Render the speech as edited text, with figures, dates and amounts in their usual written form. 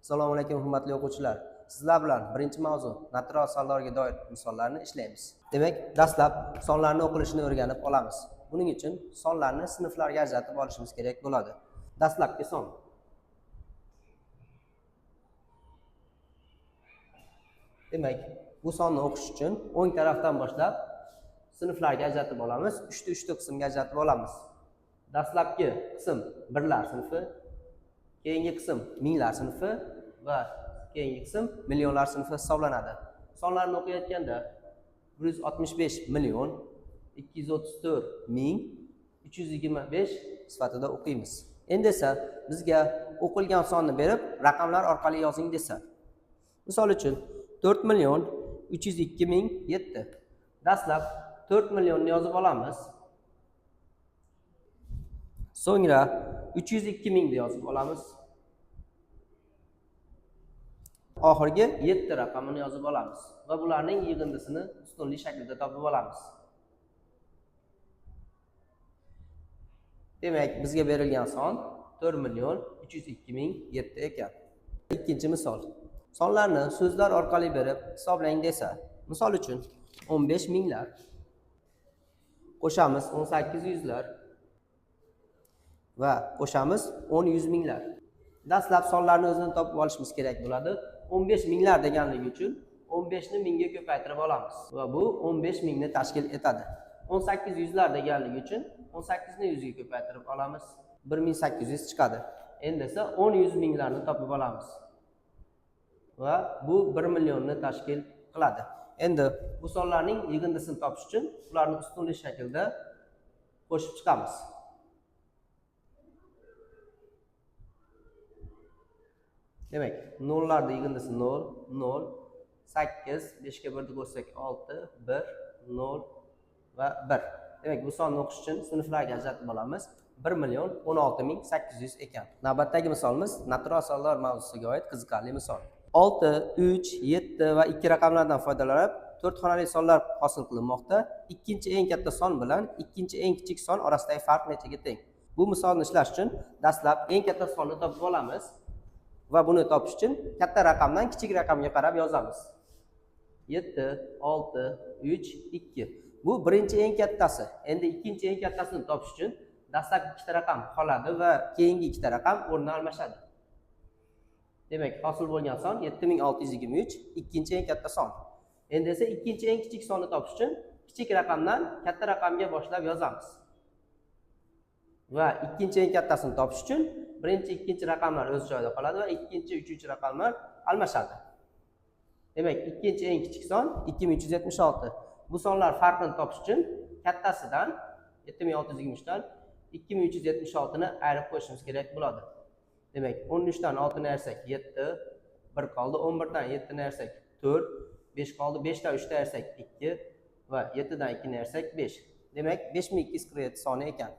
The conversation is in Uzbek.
Assalomu alaykum hurmatli o'quvchilar. Sizlar bilan birinchi mavzu natural sonlarga doir misollarni ishlaymiz. Demak, dastlab sonlarni o'qilishini o'rganib olamiz. Buning uchun sonlarni sinflarga ajratib olishimiz kerak bo'ladi. Dastlabki son. Demak, bu sonni o'qish uchun o'ng tarafdan boshlab sinflarga ajratib olamiz. 3 ta qismga ajratib olamiz. Dastlabki qism birlar sinfi, keyingi qism minglar sinfi va keyingi qism millionlar sinfi hisoblanadi. Sonlarni o'qiyotganda 165 million 234 ming 325 sifatida o'qiymiz. Endi esa bizga o'qilgan sonni berib, raqamlar orqali yozing desa. Misol uchun 4 million 302 ming 7. Dastlab 4 millionni yozib olamiz. So'ngra 302 mingni yozib olamiz. Oxirgi 7 raqamini yozib olamiz va bularning yig'indisini ustunli shaklda topib olamiz. Demak, bizga berilgan son 4 million 302 ming 7 ekan. Ikkinchi misol. Sonlarni so'zlar orqali berib hisoblang desa, misol uchun 15 minglar qo'shamiz 18 yuzlar va qo'shamiz 10 yuz minglar. Dastlab sonlarni o'zini topib olishimiz kerak bo'ladi. 15 minglar deganligi uchun 15 ni mingga ko'paytirib olamiz va bu 15 mingni tashkil etadi. 18 yuzlar deganligi uchun 18 ni 100 ga ko'paytirib olamiz. 1800 chiqadi. Endi esa 10 yuz minglarni topib olamiz. Va bu 1 millionni tashkil qiladi. Endi bu sonlarning yig'indisini topish uchun ularni ustunli shaklda qo'shib chiqamiz. Demak, nollarning yig'indisi 0, 0, 8, 5 ga 1 ni qo'shsak 6, 1, 0 va 1. Demak, bu sonni o'qish uchun sinflarga ajratib olamiz. 1 million 16 ming 800 ekan. Navbatdagi misolimiz natural sonlar mavzusiga oid qiziqarli misol. 6, 3, 7 va 2 raqamlardan foydalanib 4 xonali sonlar hosil qilinmoqda. Ikkinchi eng katta son bilan ikkinchi eng kichik son orasidagi farq nechaga teng? Bu misolni ishlash uchun dastlab eng katta sonni topib olamiz va buni topish uchun katta raqamdan kichik raqamga qarab yozamiz. 7, 6, 3, 2. Bu birinchi eng kattasi. Endi ikkinchi eng kattasini topish uchun dastlabki ikkita raqam qoladi va keyingi ikkita raqam o'rni almashadi. Demak, hosil bo'lgan son 7623 ikkinchi eng katta son. Endi esa ikkinchi eng kichik sonni topish uchun kichik raqamdan katta raqamga boshlab yozamiz. Va ikkinchi eng kattasini topish uchun birinchi, ikkinchi raqamlar o'z joyida qoladi va ikkinchi, uchinchi raqamlar almashadi. Demak, ikkinchi eng kichik son 2376. Bu sonlar farqini topish uchun kattasidan 7623 dan 2376 ni ayirib qo'yishimiz kerak bo'ladi. Demak, 13 dan 6 ni ayirsak 7, 1 qoldi, 11 dan 7 ni ayirsak 4, 5 qoldi, 5 dan 3 ni ayirsak 2 va 7 dan 2 ni ayirsak 5. Demak, 5247 soni ekan.